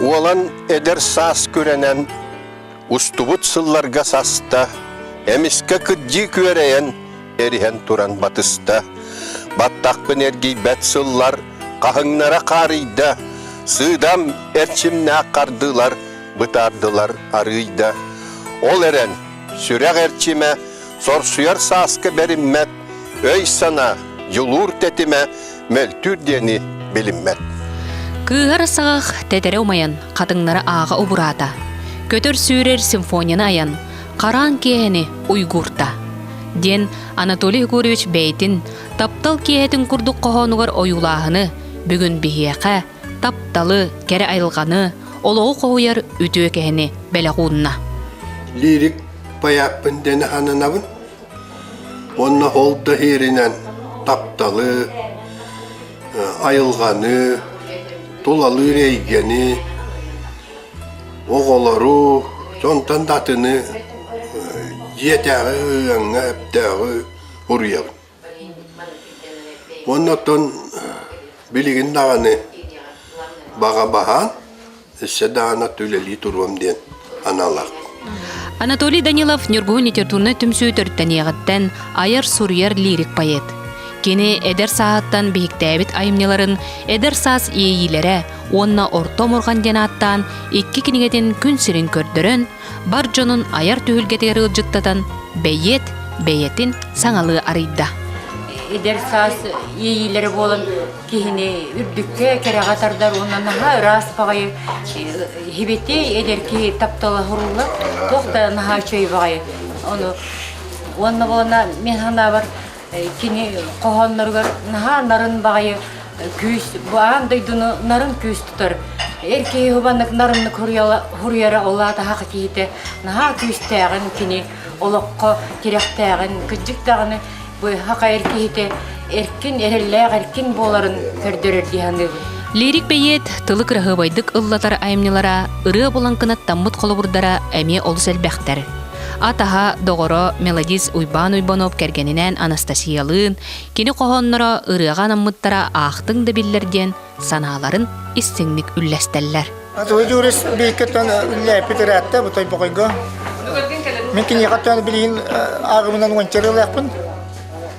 Уолан эдэр саас күрэнэн, устубут сылларга саста, эмискэ кырдьыы күөрэйэн, эриһэн туран батыста. Баттахпын эргийбэт сыллар, хаһыҥнара хаарыйда, сыыдам эрчимнээх хардыылар бытаардылар арыыйда. Ол эрэн, сүрэх эрчимэ сорсуйар сааска бэриммэт, өй-санаа, дьулуур тэтимэ мөлтүүр диэни билиммэт. Кыыһар саҕах тэтэрэ умайан, хатыҥнара ааҕа убураата. Көтөр-сүүрэр симфонияны айан, хараан киэһэни уйгуурта. Диэн Анатолий Егорович бэйэтин таптал киэһэтин курдук хоһоонугар ойуулааһыны бүгүн биһиэхэ тапталы, кэрэ айылҕаны, олоҕу хоһуйар үтүө кэһини бэлэх уунна. Лирик поэппын диэн ананабын. Уонна ол да иһиринэн тапталы, айылҕаны, тулалыыр эйгэни, оҕолору, онтон да атыны дьиэтээҕи ыаҥҥа өптөөҕү уруйабын. Уонна оттон билигин даҕаны баҕа баһаан, өссө даҕаны үлэлии туруом диэн аналлаах. Анатолий Данилов Ньургуһун литературнай түмсүү төрүттэниэҕиттэн айар-суруйар лирик поэт. Кини эдэр сааһыттан биһиктээбит айымньыларын «Эдэр саас иэйиилэрэ» уонна «Орто омурҕан» диэн ааттаан икки кинигэтин күн сирин көрдөрөн, бар дьонун айар түһүлгэтигэр ыалдьыттатан, бэйиэт бэйэтин саҥалыы арыйда. Эдэр саас иэйиилэрэ буолан киһини үрдүккэ кэрэҕэ тардар уонна наһаа ыраас баҕайы хибити эдэр киһи таптала хуруллар туох да наһаа үчүгэй баҕайы ону уонна буолана мин санаабар кини хоһоонноругар наһаа нарын баҕайы күүс бу аан дойдуну нарын күүс тутар эр киһи хубаннык нарыннык хуруйара ол аата киһитэ наһаа күүстээҕин кини олоххо тирэхтээҕин кырдьык даҕаны бу саха эр киһитэ эркин эрэллээх эркин буоларын көрдөрөр дии саныыбын. Лирик бэйиэт тылы кыраһыабайдык ыллатар айымньылара ырыа булаҥкынаттаммыт холобурдара эмиэ олус элбэхтэр. Атаһа, доҕоро, мелодист Уйбаан Уйбанов кэргэнинээн Анастасиялыын кини хоһоонноро ырыаҕа анаммыттара аахтыҥ да биллэр диэн санааларын истиҥник үллэстэллэр. Атылы бииккеттэн үллээппит ыраатта бу Тойбохойго. Мин киниэхэ билигин ааҕыбынан уончарыалаахпын.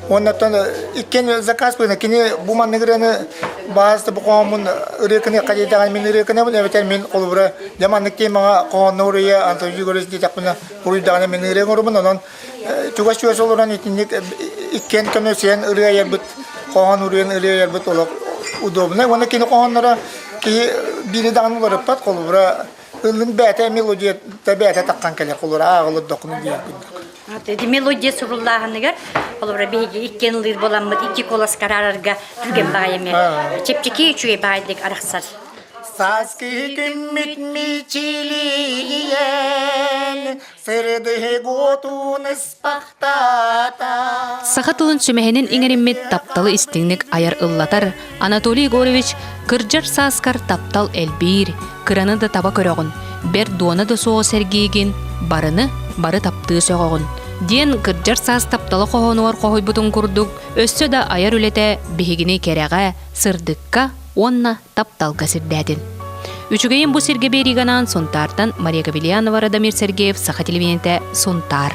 Уоннаттан иккиэн заказ быына кини бу маннык ырыаны баас да бу хоһооммун ырыакыны хадейдаҕын мин ырыакынабын эбэтэр мин холобура дьэ маннык темаҕа хоһоонно уруйа Антон Егорович диэтэхпинэ уруйдаҕына мин ырыа оҥоробун онон чугас-чугас олорон итинник иккиэн көмөсүйэн ырыа айарбыт хоһоон уруйан ырыа айарбыт олох удобнай уонна кини хоһоонноро киһи биири даҕаны уларыппат холобура ыллын бэйэтэ мелодията бэйэтэ таххан кэлэр холобура ааҕылырдоххуна диэн курдук Ити мелодия суруллааһыныгар холобура биһиги иккиэн ылыыр буоламмыт икки куолас караарарга түргэн баҕайы эмиэ чэпчэки үчүгэй баҕайдык арахсар Сааскы күммүт мичилийэн Сырдыгы ыспахтаата. Саха тылын сүмэһинин иҥэриммит тапталы истиҥник айар ыллатар Анатолий Егорович кырдьар сааскар таптал элбиир, кыраны да таба көрөҕүн, бэрт дуона да суоҕу сэргиигин, барыны бары таптыы сөҕөҕүн диэн кырдьар саас таптала хоһоонугар хоһуйбутун курдук өссө да айар үлэтэ биһигини кэрэҕэ, сырдыкка уонна тапталга сирдээтин. Үчүгэйин бу сиргэ биэриигэ анаан Сунтаартан Мария Гаврильянова, Радомир Сергеев, Саха телевидениетэ, Сунтаар.